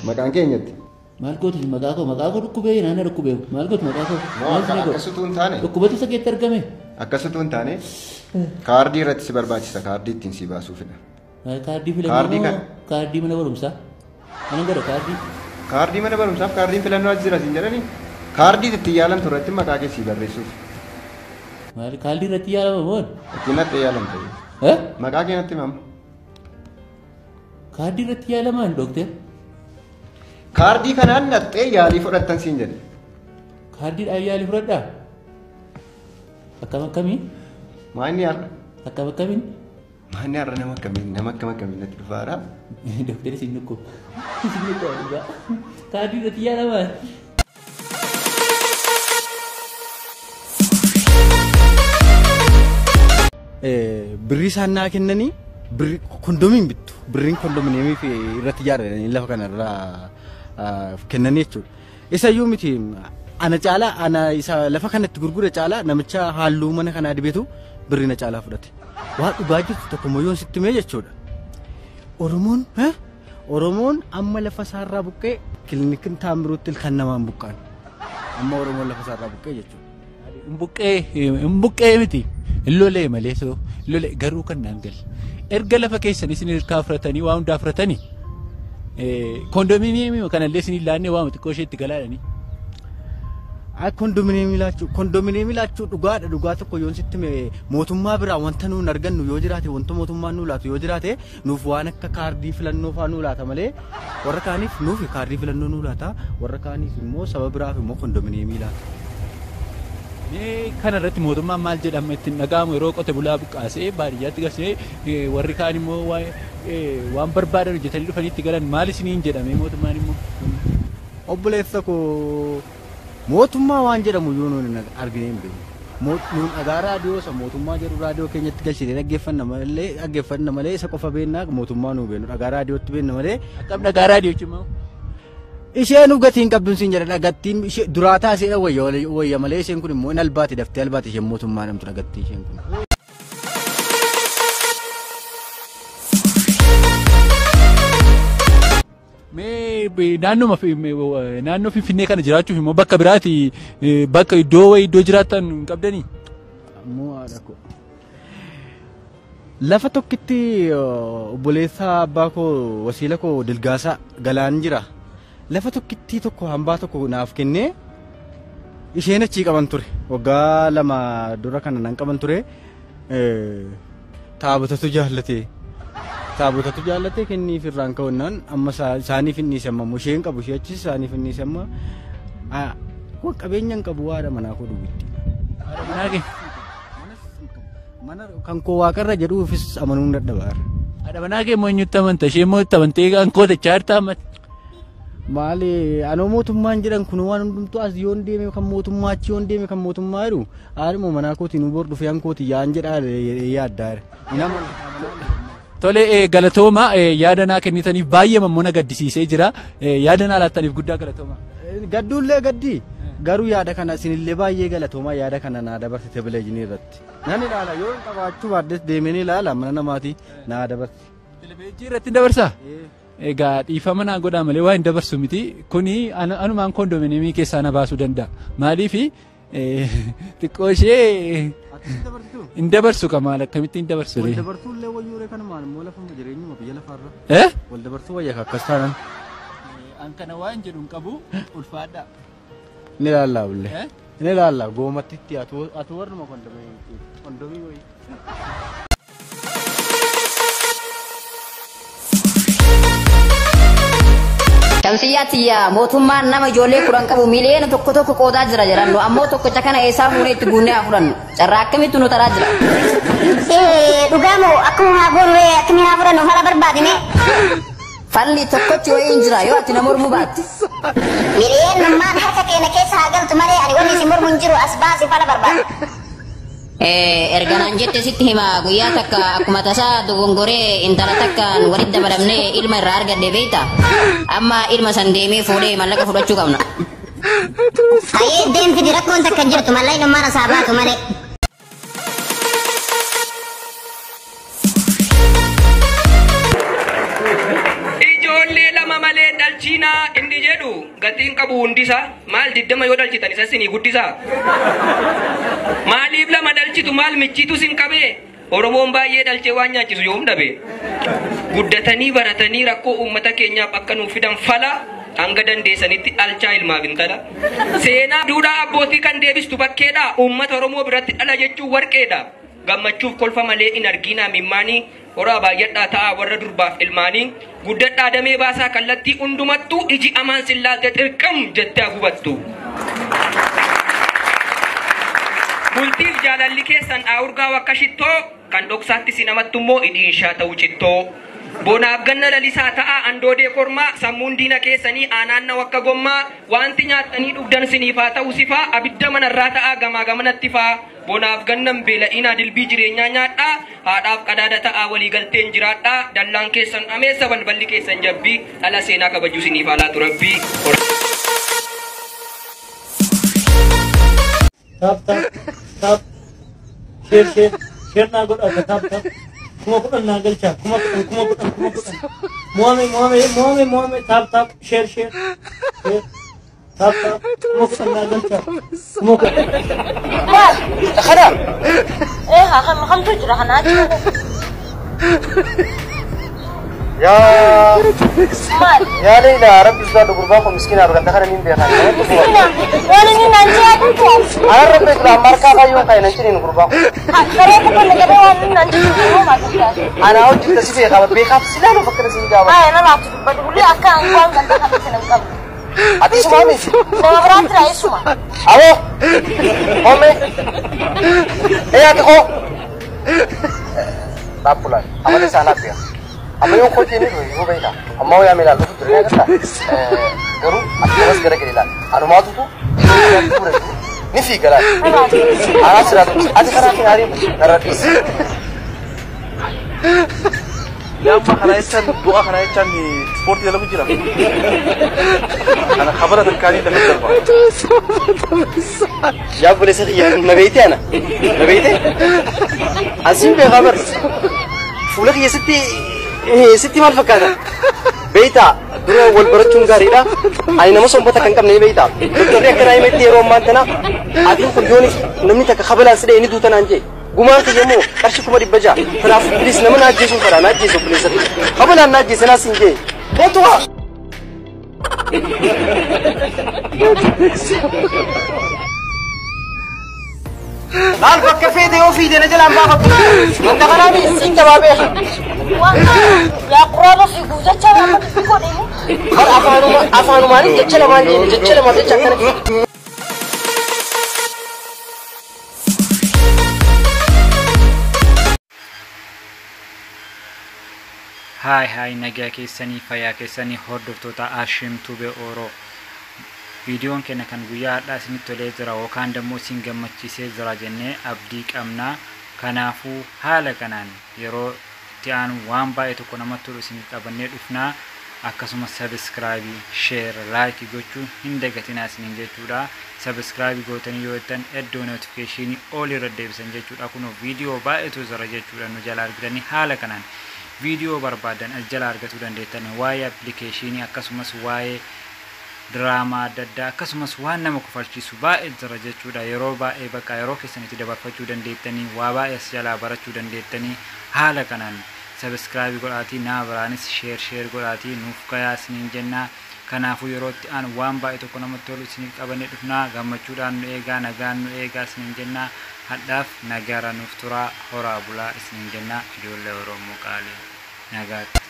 Maqaan keenyatti. Maal gootu maqaa koo dhukkubee naana dhukkubee maal gootu maqaa koo? Akkasitu hin taane. Dhukkubatu isa keetti argame. Akkasitu hin taane kaardii irratti si barbaachisa kaardii ittiin si baasuufidha. Kaardii filannoo kaardii mana barumsaa. Mana godha kaardii. Kaardii mana barumsaaf kaardiin filannoo as jira siin jedhani kaardii ittiin yaalamtu irratti maqaa kee si barreessuuf. Maali kaardii irratti yaalama moo? Ittiin natti yaalamta. Maqaa kee natti himama. Kaardii irratti yaalamaan dookter? Kaardii kanaan nattee yaalii fudhattan siin jedhe. Kaardiidhaan yaalii fudhadhaa? Akkam akkamiin? Maanni har'a? Akkam akkamiin? Maanni har'a nama akkamiin nama akkam akkamiin natti dhufaara? Dookter isin dhukkuba. Isin dhukkuba dhugaa. Kaardii irratti yaalamaan. Birrii isaan naa kennanii birrii kondomiin bittu birriin kondominiyeemii fi irratti ijaaranii lafa kanarraa kennanii jechuudha. Isayyuu miti ana caalaa ana isa lafa kanatti gurgure caalaa namicha halluu mana kanaa dibetu birrii na caalaa fudhate. Waa dhugaa jirtu tokko moyyoon sitti mee jechuudha. Oromoon amma lafa isaarraa buqqee kilinikiin Taamiruutti ilkaan namaan buqqaan. Amma Oromoon lafa isaarraa buqqee jechuudha. Hin buqqee miti. Lolee malee soo lolee garuu kan naan galle. Erga lafa keessan isin hirkaa fudhatanii waa hundaa fudhatanii kondominiyeemii kanallee isin ilaanne waa xiqqoo ishee itti galaadhanii. Kondominiyeemii laachuu dhugaadha dhugaa tokko yoon sitti mootummaa biraa wanta nuun argannu yoo jiraate wanta mootummaan nuu laatu yoo jiraate nuuf waan akka kaardii filannoo faa nuu laata malee warra kaaniif nuuf kaardii filannoo nuu laata warra kaaniif immoo saba biraaf immoo kondominiyeemii laata. Kana irratti mootummaan maal jedhama ittiin dhaga'amu yeroo qote bulaa buqqaasee baadiyyaatti galchee warri kaan immoo waan barbaadan hojjetanii dhufanii itti galan maal isiniin jedhame mootummaan immoo. Obboleessa koo mootummaa waan jedhamu yoo nuun argine hin beeknu. Nuun dhagaa raadiyoo isa mootummaa jedhu raadiyoo keenyatti galchine dhaggeeffanna malee isa qofa beennaa mootummaa nuu beeknu dhagaa raadiyootti beenna malee. Akkam dhagaa raadiyoo jechuun Isheen gatii hin qabdu siin jedha dhagattiin ishee duraa taasee wayya malee isheen kun immoo hin albaati daftee albaati isheen mootummaa namtu dhagattii isheen kun. Mee naannoo Finfinnee kana jiraachuuf immoo bakka biraati bakka iddoo wayii iddoo jiraattan hin qabdanii? Ammoo haadha koo. Lafa tokkitti obboleessa abbaa koo wasiila koo Dilgaasaa Galaan jira. Lafa tokkittii tokko hambaa tokko naaf kennee isheen achii qaban ture. Waggaa 2 dura kana nan qaban ture. Taabotatu jaallate. Taabotatu jaallate kenniif irraan ka'unnaan amma isaaniif inni isa amma isheen qabu ishee achis isaaniif inni isa amma kun qabeenya hin qabu haadha manaa koo duwwitti. Haadha manaa kee? Mana kan koo waaqarra jedhuufis amanuun dadhabaara. Haadha manaa kee immoo eenyutti amanta? Ishee immoo itti amantee kan kootachaa jirta ammatti? Maali anoo mootummaan jedhan kun waan hundumtuu as yoon deeme kan mootummaa achi yoon deeme kan mootummaa jedhu haadhuma manaa kootiin nu bor dhufee hankootii yaan jedhaa yaaddaa jira. Tole galatooma yaada naa kennitaniif baay'ee mammoo na gaddisiisee jira. Yaada naa laattaniif guddaa galatooma. Gadduullee gaddi garuu yaada kana isinillee baay'ee galatooma yaada kana naa dabarsite televezyiinii irratti. Nan ilaala yoo hin qabaachuu baaddes deemee ni ilaala mana namaatii naa dabarsi. Televezyiinii irratti dabarsaa? Egaa dhiifama naa godhaa malee waa hin dabarsu miti. Kuni anumaan kondominiyeemii keessaa na baasuu danda'a. Maaliif xiqqoo ishee hin dabarsu ka maal akkamitti hin dabarsu? Wal dabarsuu illee wayyuuree kanumaan immoo lafuma jireenyuma biyya lafaarra. Wal dabarsuu wayya akkas taanaan. An kana waan jedhu hin qabu ulfaadha. Ni ilaallaa bullee. Ni ilaallaa goomatti itti atu warruma kondomii wayii. Shamsiyyaa tiyya mootummaan nama ijoollee 10 qabu miliyoona tokko tokko qoodaa jira jedhan nu ammoo tokkicha kana eessaa fuunee itti guunnee haa fudhannu carraa akkamitti nu taraa jira. Dhugaa moo akkuma haa goonu akkamii haa fudhannu fala barbaadime. Falli tokkochi wayii hin jira yoo ati na mormuu baatte. Miliyoonummaan harka keenya keessa haa galtu malee ani wanni si mormu hin jiru as baasi fala barbaada. Erga naan jette sitti hima guyyaa takka akkuma tasaa dogongoree intala takkaan walitti dabalamnee ilma irraa argadhe beekta. Amma ilma san deemee fuudhee mallaqa fudhachuu qabna. Hayyee deemfidi rakkoon takka hin jirtu mallaqni asaa baatu malee. Ijoollee lama Malee dhalchiinaa inni jedhu gatiin qabu hundisaa maal 20 yoo dhalchitan isa sinii guddisaa. Maaliif 2 dhalchitu maal michiitu sin qabee? Oromoon baay'ee dhalchee waan nyaachisu yoom dhabe? Guddatanii baratanii rakkoo uummata keenyaaf akka nuuf fidan fala hanga dandeessanitti dhalchaa ilmaaf intala. Seenaa duudhaa abbootii kan deebistu bakkeedha. Uummata Oromoo biratti dhala jechuun warqeedha. Gammachuuf kolfa malee hin arginaa mimmaanii. Horaa baay'adhaa ta'a warra durbaaf ilmaanii. Guddadhaa damee baasaa kallattii hundumattuu iji amaan sillaalte xirqam jettee gubattu. Bultiif jaalalli keessan dhaawurgaa wakka shittoo kan dhoksaatti si namattu immoo hidhiinshaa ta'u cittoo. Bonaaf ganna lalisaa ta'a andoodee kormaa sammuun diina keessanii aanaanna wakka gommaa wanti nyaattanii dhugdan siniifaa ta'u sifaa abidda manarraa ta'a gamaa gamanatti faa. Bonaaf gannan beela'inaa dilbii jireenyaa nyaadhaa haadhaaf qadaada ta'a waliigalteen jiraadhaa dallaan keessan ameessa balballi keessan jabbii dhala seenaa kabajuu siniifaa laatu rabbii. Tap tap tap share share share naa godhaa tap tap 10,000 naa galchaa 10,000 10,000 10,000 mo'ame mo'ame mo'ame mo'ame tap tap share share share tap tap 10,000 naa galchaa 10,000. Maal? Kana? Haa kamtu jira kanaa jira. Yaa Maal? Yaa Leila rabbi sodaadhu gurbaan kun miskiina arganta kana niin beekan. Waan inni naan jedhu Ana rabbi dura amma harkaa fayyuun ka'e nan ciniin gurbaan kun. Garee tokko na garee waan inni naan jedhu maal fakkaata? Ana hojjeta si beekaa beekaaf silaa nuuf akkana siin gaafata. Haa nama laaftu dubbatu hullee akka waan ganda kanatti nan qabu. Ati sumaa miti. Nama biraan jira eessuma. Aboo! Homme! Ee ati koo! Dhaabbulaan amala isaa naaf beeka. Amma yoo koo jennee dhufe yoo beeka. Amma hoo yaamee ilaallu ture agarta. Garuu ati garas gara gadi ilaali. Anumaatutu ni fiiga laal. Anaa siraatu ati karaa kee haarii narra dhiisi. Yaa kana jechaan du'a kana jechaan ispoortii dalagu jira. Kana khabara takkaanii lafa darba. Yaa obboleessa kiyya na beeyte ana? Na beeyte? Asiin beekaa bar. Fuula kiyya sitti maal fakkaata? Beeytaa dura wal barachuun gaariidha. Ani nama sombata kan qabne beeytaa. Doktorri akkana himetti yeroo ammaan tana adiin kun yoon namni takka kabalaan si dha'e ni duuta naan jee. Gumaan kiyya immoo qarshii 600,000. Kanaaf bilis nama na ajjeesuun fedha na ajjeesu obboleessa kiyya. Kabalaan na ajjeese naas hin jee. Kootu haa. Maal bakka feete yoo fiide na jalaan baafattu. Wanta kanaa siin gabaa beeka. Waan yaa quraana fiiguu jecha waan dubbii godhemu. Har afaanumaan jecha lamaan jedhe jecha lamaaf jecha akkana. Haay haay nagaa keessanii fayyaa keessanii hordoftoota Ashim Tube Oro. Viidiyoon keenya kan guyyaa har'aa isinitti tolee jira yookaan immoo isin gammachiisee jira jennee abdii qabna. Kanaafuu haala kanaan yeroo itti aanu waan baay'ee tokko namatti tolu isiniif qabannee dhufna. Akkasumas sabiskiraabii, sheer, laayikii gochuun hin dagatinaa isiniin jechuudha. Sabiskiraabii gootanii yoo jettan iddoo notifikashinii ol irra deebisan jechuudha. Kunoo viidiyoo baay'eetu jira jechuudha nu jala argitanii haala kanaan viidiyoo barbaadan as jala argachuu dandeettan waa'ee appilikeeshinii akkasumas waa'ee diraamaa adda addaa akkasumas waan nama kofalchiisu baay'ee jira jechuudha. Yeroo baay'ee bakka yeroo keessanitti dabarfachuu dandeettanii waa baay'ee as jalaa barachuu dandeettanii haala kanaan sabiskiraabii godhaatii nama biraanis sheer sheer godhaatii nuuf gayaa isiniin jennaa. Kanaafuu yeroo itti aanu waan baay'ee tokko namatti tolu isiniif qabannee dhufnaa gammachuudhaan nu eegaa nagaan nu eegaa isiniin jennaa. Hadhaaf nagaara nuuf turaa horaa bulaa isiniin jennaa ijoollee Oromoo qaalii nagaatti.